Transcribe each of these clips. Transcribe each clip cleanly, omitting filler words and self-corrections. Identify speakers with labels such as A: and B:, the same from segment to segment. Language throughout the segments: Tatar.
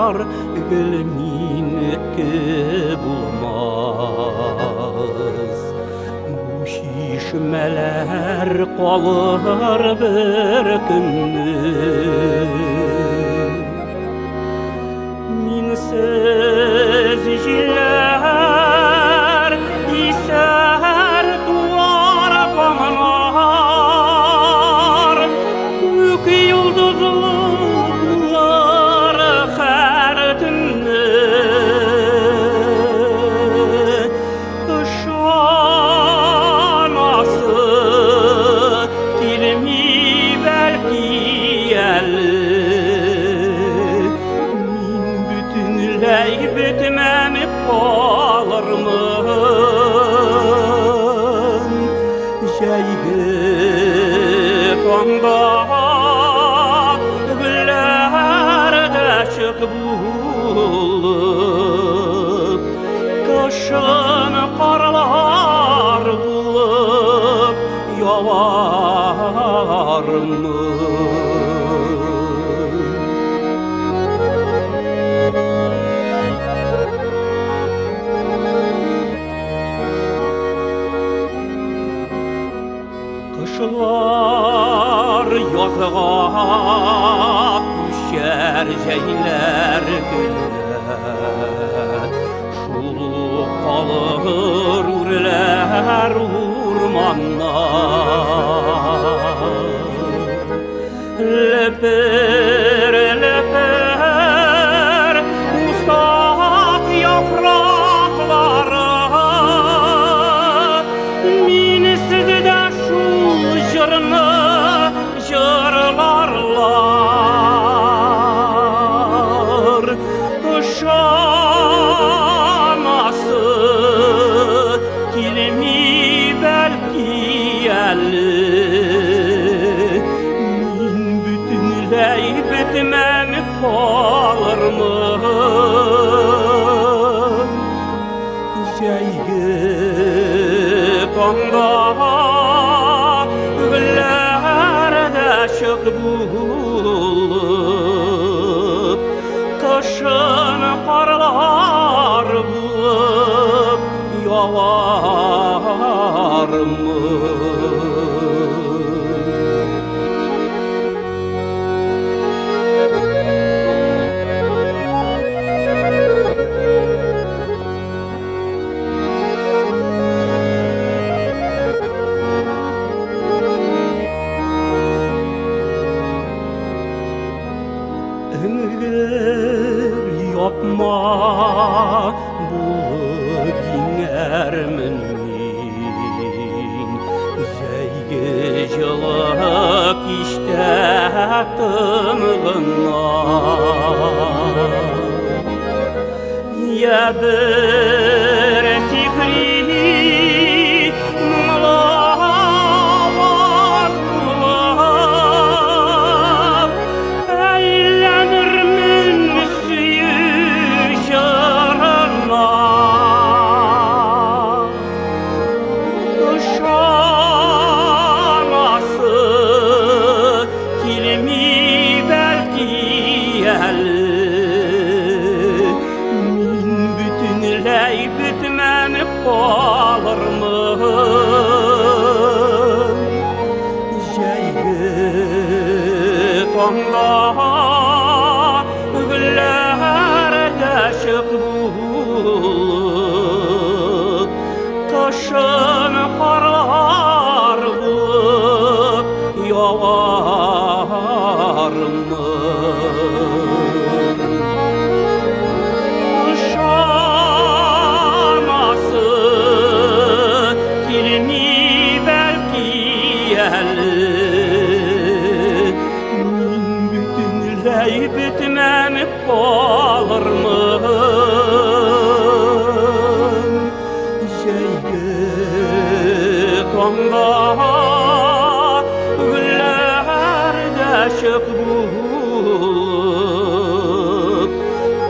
A: Җырлар гел минеке булмас. Бу чишмәләр калыр бер көнне. Минсез җилләр исәр туар таңнар, күк йолдызлы булыр һәр төнне. Ышанасы килми бәлки әле. Мин бөтенләй бетмәм калырмын. Җәйге таңда гөлләр дә чык булып, кышын карлар булып явармын. Кышлар язга күчәр, җәйләр көзгә. Шул ук калыр үрләр, урманнар. Лепер, лепер усак яфраклары. Мин сездә шул җырны җырларлар. Ышанасы килми бәлки әле. Мин бөтенләй бетмәм калырмын. Җәйге таңда гөлләр дә чык булып, кышын карлар булып явармын. Эңгер япма булып иңәрмен мин. Җәйге җылы кичтә тын гына. Я бер сихри моңлы аваз булып, әйләнермен сөю җырына. Ышанасы килми бәлки әле. Мин бөтенләй бетмәм калырмын. Җәйге таңда гөлләр дә чык булып, кышын карлар булып явармын. Ышанасы килми бәлки әле. Мин бөтенләй бетмәм калырмын. Җәйге таңда гөлләр дә чык булып,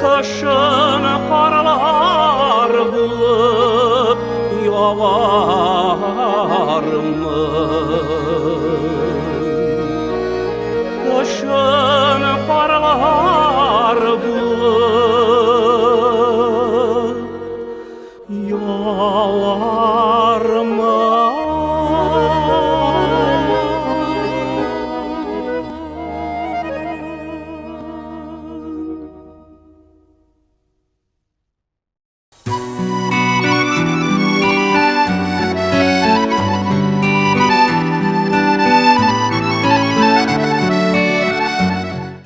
A: кышын карлар булып явармын.